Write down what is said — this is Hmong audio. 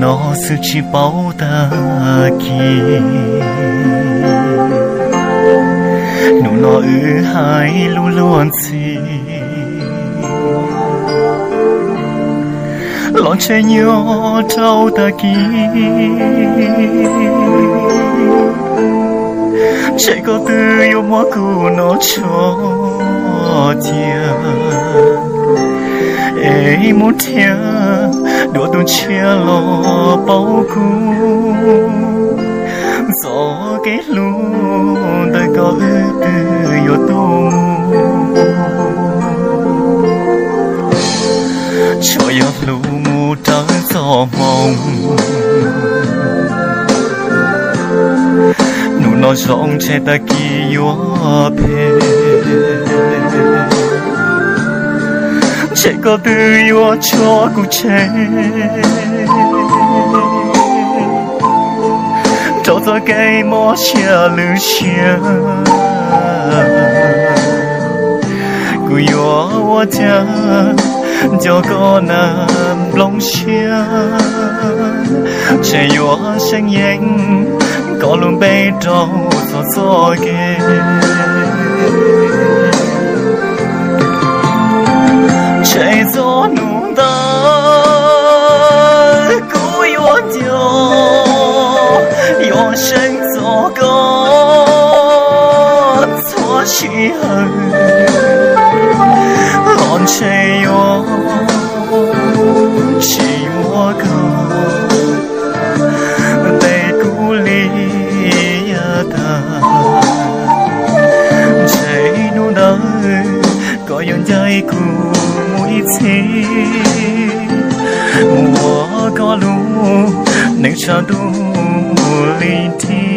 No xwb tsis paub tag kis, hnub no wb hais lus luag ntxhi, los ntshe nyob rau tag kis, ntshe koj twb yuav muab kuv no tso cia, es mus nrhiav dua tus tshiab los paub kuv, txoj kev hlub ntawm koj wb twb yuav tuag mus, tsuas yog hlub mus rawv txoj hmoo. Hnub no zoo ntshe tag kis yuav phem, ntshe koj twb yuav tso kuv tseg rau txoj kev mob siab lwj siab. Kuv yuav ua cas nco koj na nplooj siab, ntshe yuav seev yees koj lub npe rau txhua txoj kev. Ntshe txog hnub ntawd kuv yuav nco, yuav seev txog koj txhua sij hawm, los ntshe yuav tsis muaj koj, tej kuv li tag. Ntshe hnub ntawd koj yuav ncaim kuv mus ib txhis, mus ua koj lub neej tshav ntuj li nrig.